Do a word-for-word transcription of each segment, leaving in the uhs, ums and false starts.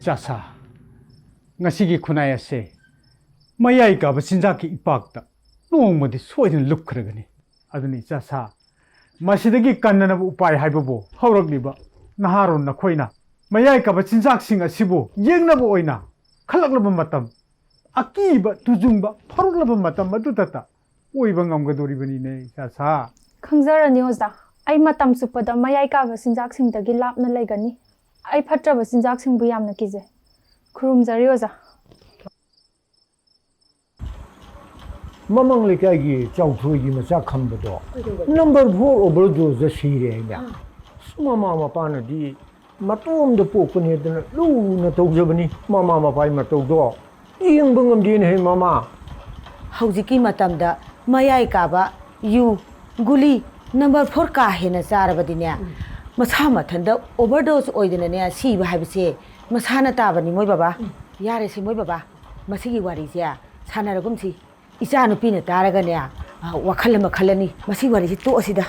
ꯏꯆꯥꯁꯥ, ꯉꯁꯤꯒꯤ ꯈꯨꯟꯅꯥꯏ ꯑꯁꯦ ꯃꯌꯥꯏ ꯀꯥꯕ ꯆꯤꯟꯖꯥꯛꯀꯤ ꯏꯄꯥꯛꯇ ꯅꯣꯡꯃꯗꯤ ꯁꯣꯏꯗꯅ ꯂꯨꯞꯈ꯭ꯔꯒꯅꯤ꯫ ꯑꯗꯨꯅ ꯏꯆꯥꯁꯥ, ꯃꯁꯤꯗꯒꯤ ꯀꯟꯅꯅꯕ ꯎꯄꯥꯏ ꯍꯥꯏꯕꯕꯨ ꯍꯧꯔꯛꯂꯤꯕ ꯅꯍꯥꯔꯣꯟ ꯅꯈꯣꯏꯅ ꯃꯌꯥꯏ ꯀꯥꯕ ꯆꯤꯟꯖꯥꯛꯁꯤꯡ ꯑꯁꯤꯕꯨ ꯌꯦꯡꯅꯕ ꯑꯣꯏꯅ ꯈꯜꯂꯛꯂꯕ ꯃꯇꯝ, ꯑꯀꯤꯕ ꯇꯨꯖꯨꯡꯕ ꯐꯥꯎꯔꯛꯂꯕ ꯃꯇꯝ ꯑꯗꯨꯗꯇ ꯑꯣꯏꯕ ꯉꯝꯒꯗꯧꯔꯤꯕꯅꯤꯅꯦ ꯏꯆꯥꯁꯥ꯫ ꯈꯪꯖꯔꯅꯤ ꯑꯣꯖꯥ, ꯑꯩ ꯃꯇꯝ ꯆꯨꯞꯄꯗ ꯃꯌꯥꯏ ꯀꯥꯕ ꯆꯤꯟꯖꯥꯛꯁꯤꯡꯗꯒꯤ ꯂꯥꯞꯅ ꯂꯩꯒꯅꯤ꯫ ꯑꯩ ꯐꯠꯇ꯭ꯔꯕ ꯆꯤꯟꯖꯥꯛꯁꯤꯡꯕꯨ ꯌꯥꯝꯅ ꯀꯤꯖꯩ꯫ ꯈꯨꯔꯨꯝꯖꯔꯤ ꯑꯣꯖꯥ꯫ ꯃꯃꯥꯡ ꯂꯩꯀꯥꯏꯒꯤ ꯆꯥꯎꯊꯣꯏꯒꯤ ꯃꯆꯥ ꯈꯝꯕꯗꯣ ꯅꯝꯕꯔ ꯐꯣꯔ ꯑꯣꯚꯔꯗꯣꯁꯇ ꯁꯤꯔꯦ ꯍꯥꯏꯅꯦ꯫ ꯑꯁ, ꯃꯃꯥ ꯃꯄꯥꯅꯗꯤ ꯃꯇꯣꯝꯗ ꯄꯣꯛꯄꯅꯦꯗꯅ ꯂꯨꯅ ꯇꯧꯖꯕꯅꯤ꯫ ꯃꯃꯥ ꯃꯄꯥꯒꯤ ꯃꯇꯧꯗꯣ ꯌꯦꯡꯕ ꯉꯝꯗꯦꯅꯦ ꯍꯦ ꯃꯃꯥ꯫ ꯍꯧꯖꯤꯛꯀꯤ ꯃꯇꯝꯗ ꯃꯌꯥꯏ ꯀꯥꯕ ꯌꯨ, ꯒꯨꯂꯤ, ꯅꯝꯕꯔ ꯐꯣꯔ ꯀꯥ ꯍꯦꯟꯅ ꯆꯥꯔꯕꯗꯤꯅꯦ, ꯃꯁꯥ ꯃꯊꯟꯇ ꯑꯣꯚꯔꯗꯣꯁ ꯑꯣꯏꯗꯅꯅꯦ ꯁꯤꯕ ꯍꯥꯏꯕꯁꯦ ꯃꯁꯥꯅ ꯇꯥꯕꯅꯤ ꯃꯣꯏ ꯕꯕꯥ꯫ ꯌꯥꯔꯦꯁꯦ ꯃꯣꯏ ꯕꯕꯥ, ꯃꯁꯤꯒꯤ ꯋꯥꯔꯤꯁꯦ ꯁꯥꯟꯅꯔꯒꯨꯝꯁꯤ꯫ ꯏꯆꯥ ꯅꯨꯄꯤꯅ ꯇꯥꯔꯒꯅꯦ, ꯑ, ꯋꯥꯈꯜ ꯑꯃ ꯈꯜꯂꯅꯤ꯫ ꯃꯁꯤ ꯋꯥꯔꯤꯁꯤ ꯇꯣꯛꯑꯁꯤꯗ꯫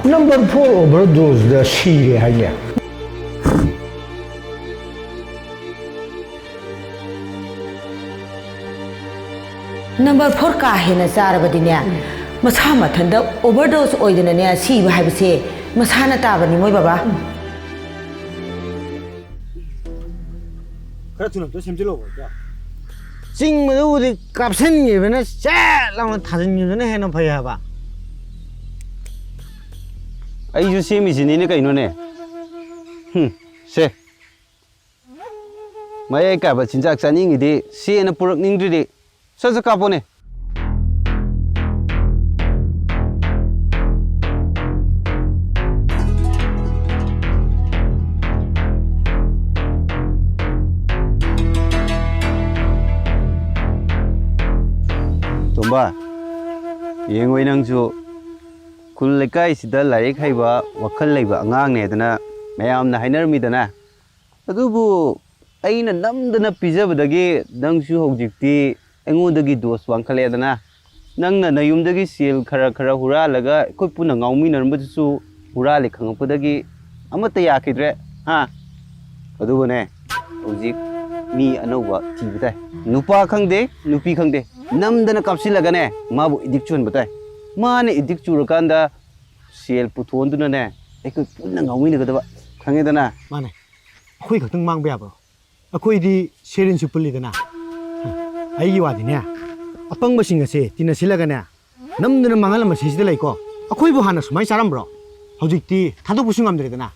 ꯅꯝꯕꯔ ꯐꯣꯔ ꯑꯣꯚꯔꯗꯣꯁꯇ ꯁꯤꯔꯦ ꯍꯥꯏꯅꯦ꯫ ꯅꯝꯕꯔ ꯐꯣꯔ ꯀꯥ ꯍꯦꯟꯅ ꯆꯥꯔꯕꯗꯤꯅꯦ, ꯃꯁꯥ ꯃꯊꯟꯇ ꯑꯣꯚꯔꯗꯣꯁ ꯑꯣꯏꯗꯅꯅꯦ ꯁꯤꯕ ꯍꯥꯏꯕꯁꯦ ꯃꯁꯥꯅ ꯇꯥꯕꯅꯤ ꯃꯣꯏ ꯕꯕꯥ꯫ ꯈꯔ ꯊꯨꯅ ꯑꯝꯇ ꯁꯦꯝꯖꯤꯜꯂꯛꯑꯣ ꯏꯇꯥꯎ꯫ ꯆꯤꯡꯕꯗꯨꯕꯨꯗꯤ ꯀꯥꯞꯁꯤꯟꯈꯤꯕꯅ ꯆꯦꯠ ꯂꯥꯎꯅ ꯊꯥꯖꯤꯟꯈꯤꯕꯗꯨꯅ ꯍꯦꯟꯅ ꯐꯩ ꯍꯥꯏꯕ꯫ ꯑꯩꯁꯨ ꯁꯦꯝꯃꯤꯁꯤꯅꯤꯅꯦ ꯀꯩꯅꯣꯅꯦ꯫ ꯍꯨꯝ, ꯁꯦ꯫ ꯃꯌꯥꯏ ꯀꯥꯕ ꯆꯤꯟꯖꯥꯛ ꯆꯥꯅꯤꯡꯉꯤꯗꯤ ꯁꯦꯅ ꯄꯨꯔꯛꯅꯤꯡꯗ꯭ꯔꯤꯗꯤ ꯁꯠ ꯁꯠ ꯀꯥꯞꯄꯣꯅꯦ꯫ ꯇꯣꯝꯕ, ꯌꯦꯡꯉꯣꯏ ꯅꯪꯁꯨ, ꯈꯨꯜ ꯂꯩꯀꯥꯏꯁꯤꯗ ꯂꯥꯏꯔꯤꯛ ꯍꯩꯕ, ꯋꯥꯈꯜ ꯂꯩꯕ ꯑꯉꯥꯡꯅꯦꯗꯅ ꯃꯌꯥꯝꯅ ꯍꯥꯏꯅꯔꯝꯃꯤꯗꯅ꯫ ꯑꯗꯨꯕꯨ ꯑꯩꯅ ꯅꯝꯗꯅ ꯄꯤꯖꯕꯗꯒꯤ ꯅꯪꯁꯨ ꯍꯧꯖꯤꯛꯇꯤ ꯑꯩꯉꯣꯟꯗꯒꯤ ꯗꯣꯁ ꯋꯥꯡꯈꯠꯂꯦꯗꯅ꯫ ꯅꯪꯅ ꯅꯌꯨꯝꯗꯒꯤ ꯁꯦꯜ ꯈꯔ ꯈꯔ ꯍꯨꯔꯥꯜꯂꯒ ꯑꯩꯈꯣꯏ ꯄꯨꯟꯅ ꯉꯥꯎꯃꯤꯟꯅꯔꯝꯕꯗꯨꯁꯨ ꯍꯨꯔꯥꯜꯂꯦ ꯈꯪꯉꯛꯄꯗꯒꯤ ꯑꯃꯠꯇ ꯌꯥꯈꯤꯗ꯭ꯔꯦ, ꯍꯥ? ꯑꯗꯨꯒꯅꯦ, ꯍꯧꯖꯤꯛ ꯃꯤ ꯑꯅꯧꯕ ꯊꯤꯕ ꯇꯥꯏ꯫ ꯅꯨꯄꯥ ꯈꯪꯗꯦ, ꯅꯨꯄꯤ ꯈꯪꯗꯦ, ꯅꯝꯗꯅ ꯀꯥꯞꯁꯤꯜꯂꯒꯅꯦ, ꯃꯥꯕꯨ ꯑꯦꯗꯤꯛ ꯆꯨꯍꯟꯕ ꯇꯥꯏ꯫ ꯃꯥꯅ ꯑꯦꯗꯤꯛ ꯆꯨꯔꯀꯥꯟꯗ ꯁꯦꯜ ꯄꯨꯊꯣꯛꯍꯟꯗꯨꯅꯅꯦ, ꯑꯩꯈꯣꯏ ꯄꯨꯟꯅ ꯉꯥꯎꯃꯤꯟꯅꯒꯗꯕ, ꯈꯪꯉꯦꯗꯅ? ꯃꯥꯅꯦ, ꯑꯩꯈꯣꯏ ꯈꯛꯇꯪ ꯃꯥꯡꯕ ꯌꯥꯕ꯭ꯔꯣ? ꯑꯩꯈꯣꯏꯗꯤ ꯁꯦꯔꯤꯟꯁꯨ ꯄꯨꯜꯂꯤꯗꯅ꯫ ꯑꯩꯒꯤ ꯋꯥꯗꯤꯅꯦ, ꯑꯄꯪꯕꯁꯤꯡ ꯑꯁꯦ ꯇꯤꯟꯅꯁꯤꯜꯂꯒꯅꯦ, ꯅꯝꯗꯅ ꯃꯥꯡꯍꯜꯂꯝꯕ ꯁꯤꯁꯤꯗ ꯂꯩꯀꯣ꯫ ꯑꯩꯈꯣꯏꯕꯨ ꯍꯥꯟꯅ ꯁꯨꯃꯥꯏꯅ ꯆꯥꯔꯝꯕ꯭ꯔꯣ? ꯍꯧꯖꯤꯛꯇꯤ ꯊꯥꯗꯣꯛꯄꯁꯨ ꯉꯝꯗ꯭ꯔꯦꯗꯅ꯫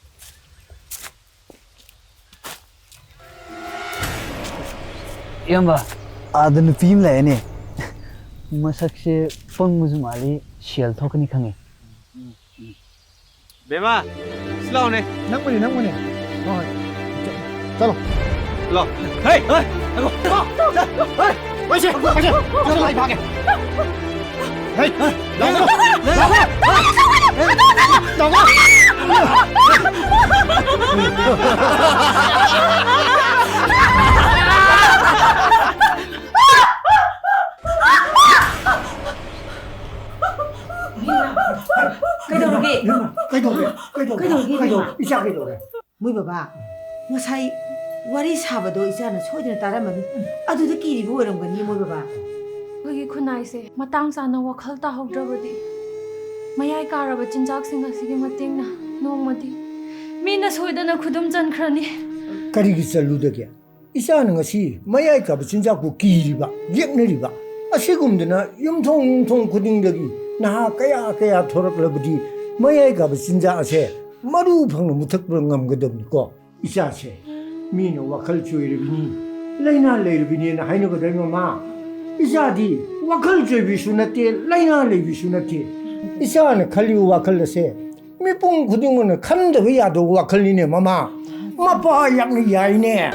ꯏꯌꯥꯝꯕ, ꯑꯥꯗ ꯅꯨꯄꯤ ꯑꯃ ꯂꯥꯛꯑꯦꯅꯦ꯫ ꯃꯁꯛꯁꯦ ꯄꯪꯕꯁꯨ ꯃꯥꯜꯂꯤ, ꯁꯦꯜ ꯊꯣꯛꯀꯅꯤ ꯈꯪꯉꯦ꯫ ꯕꯦꯃꯥ, ꯁꯤ ꯂꯥꯎꯅꯦ꯫ ꯅꯪꯕꯨꯅꯦ, ꯅꯪꯕꯨꯅꯦ꯫ ꯍꯣꯏ, ꯍꯣꯏ꯫ ꯆꯠꯂꯣ꯫ ꯂꯥꯎ꯫ ꯍꯦ! ꯍꯦ! ꯉꯥꯏꯈꯣ꯫ ꯍꯦ! ꯋꯥꯏꯁꯦ, ꯋꯥꯏꯁꯦ꯫ ꯆꯠꯂꯣ, ꯑꯩ ꯐꯥꯒꯦ꯫ ꯍꯦ! ꯂꯥꯎ꯫ ꯂꯥꯎ꯫ ꯂꯥꯎ꯫ ꯀꯩꯗꯧꯔꯒꯦ? ꯀꯩꯗꯧꯔꯦ? ꯀꯩꯗꯧꯔꯦ? ꯀꯩꯗꯧꯔꯒꯦ, ꯏꯕꯦꯝꯃ? ꯏꯆꯥ ꯀꯩꯗꯧꯔꯦ? ꯃꯣꯏ ꯕꯕꯥ, ꯉꯁꯥꯏ ꯋꯥꯔꯤ ꯁꯥꯕꯗꯣ ꯏꯆꯥꯅ ꯁꯣꯏꯗꯅ ꯇꯥꯔꯝꯃꯅꯤ꯫ ꯑꯗꯨꯗ ꯀꯤꯔꯤꯕ ꯑꯣꯏꯔꯝꯒꯅꯤ ꯃꯣꯏ ꯕꯕꯥ꯫ ꯑꯩꯈꯣꯏꯒꯤ ꯈꯨꯟꯅꯥꯏꯁꯦ ꯃꯇꯥꯡ ꯆꯥꯅ ꯋꯥꯈꯜ ꯇꯥꯍꯧꯗ꯭ꯔꯕꯗꯤ, ꯃꯌꯥꯏ ꯀꯥꯔꯕ ꯆꯤꯟꯖꯥꯛꯁꯤꯡ ꯑꯁꯤꯒꯤ ꯃꯇꯦꯡꯅ ꯅꯣꯡꯃꯗꯤ ꯃꯤꯅ ꯁꯣꯏꯗꯅ ꯈꯨꯗꯨꯝ ꯆꯟꯈ꯭ꯔꯅꯤ꯫ ꯀꯔꯤꯒꯤ ꯆꯠꯂꯨꯗꯒꯦ? ꯏꯆꯥꯅ ꯉꯁꯤ ꯃꯌꯥꯏ ꯀꯥꯕ ꯆꯤꯟꯖꯥꯛꯄꯨ ꯀꯤꯔꯤꯕ, ꯌꯦꯛꯅꯔꯤꯕ꯫ ꯑꯁꯤꯒꯨꯝꯗꯅ ꯌꯨꯝꯊꯣꯡ ꯌꯨꯝꯊꯣꯡ ꯈꯨꯗꯤꯡꯗꯒꯤ ꯅꯍꯥ ꯀꯌꯥ ꯀꯌꯥ ꯊꯣꯔꯛꯂꯕꯗꯤ ꯃꯌꯥꯏ ꯀꯥꯕ ꯆꯤꯟꯖꯥꯛ ꯑꯁꯦ ꯃꯔꯨ ꯐꯪꯅ ꯃꯨꯊꯠꯄ ꯉꯝꯒꯗꯕꯅꯤꯀꯣ꯫ ꯏꯆꯥꯁꯦ ꯃꯤꯅ ꯋꯥꯈꯜ ꯆꯣꯏꯔꯕꯤꯅꯤ, ꯂꯥꯏꯅꯥ ꯂꯩꯔꯕꯤꯅꯦꯅ ꯍꯥꯏꯅꯒꯗ꯭ꯔ ꯃꯃꯥ? ꯏꯆꯥꯗꯤ ꯋꯥꯈꯜ ꯆꯣꯏꯕꯤꯁꯨ ꯅꯠꯇꯦ, ꯂꯥꯏꯅꯥ ꯂꯩꯕꯤꯁꯨ ꯅꯠꯇꯦ꯫ ꯏꯆꯥꯅ ꯈꯜꯂꯤꯕ ꯋꯥꯈꯜ ꯑꯁꯦ ꯃꯤꯄꯨꯝ ꯈꯨꯗꯤꯡꯃꯛꯅ ꯈꯟꯗꯕ ꯌꯥꯗꯕ ꯋꯥꯈꯜꯅꯤꯅꯦ ꯃꯃꯥ꯫ ꯃꯄꯥ ꯌꯥꯝꯅ ꯌꯥꯏꯅꯦ꯫